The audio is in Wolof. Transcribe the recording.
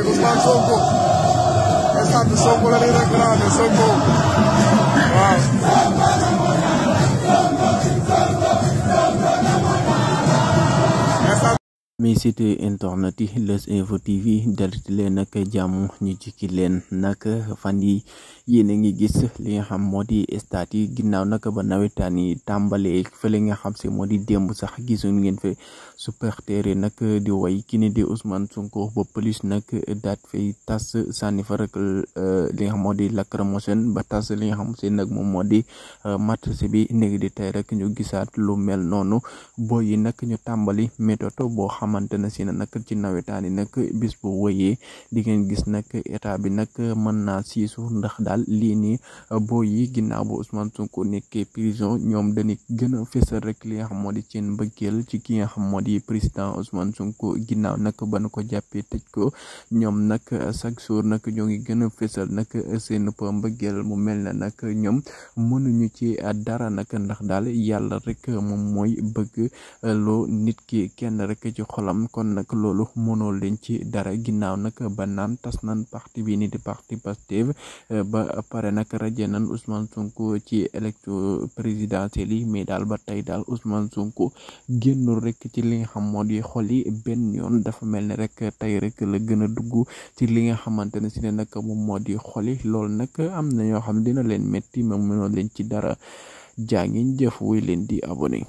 Ousmane Sonko instant Sonko la ñuy réclamé Sonko waaw. mi site internet yi Leuz Info TV dalti leen nag jàmm ñu jikki leen nag fan yi yéen a ngi gis li nga xam moo di stade yi ginnaaw nag ba nawetaan yi tàmbalee fële nga xam si moo di démb sax gisoon ngeen fe supporter yi nag di way ki ni di Ousmane Sonko ba police nag daat fay tas sànni fa rek li nga xam moo di lacrymogène ba tas li nga xam si nag moom moo di match bi néegi di tey rek ñu gisaat lu mel noonu boy yi nag ñu tàmbali méthode boo xamante na si na nag ci nawetaan yi nag bis bu wëyee di ngeen gis nag état bi nag mën naa siisu ndax daal lii nii boy yi ginnaaw ba Ousmane Sonko nekkee prison ñoom dañuy gën a fësal rek li nga xam moo di seen mbëggeel ci ki nga xam moo di président Ousmane Sonko ginnaaw nag ba nu ko jàppee tëj ko ñoom nag chaque jour nag ñoo ngi gën a fësal nag seen mbëggeel mu mel na nag ñoom mënuñu ci dara nag ndax daal yàlla rek moom mooy bëgg loo nit ki kenn rek ci xolam kon nag loolu mënoo leen ci dara ginnaaw nag ba naan tas nan parti bi ni di parti Pastef ba pare nag raje nan Ousmane Sonko ci élection présidentielle yi mais daal ba tey daal Ousmane Sonko génnul rek ci li nga xam moo di xol yi benn yoon dafa mel ni rek tey rek la gën a dugg ci li nga xamante ne si ne nag moom moo di xol yi loolu nag am na ñoo xam dina leen metti mais mënoo leen ci dara jaa ngeen jëf wuy leen di abonné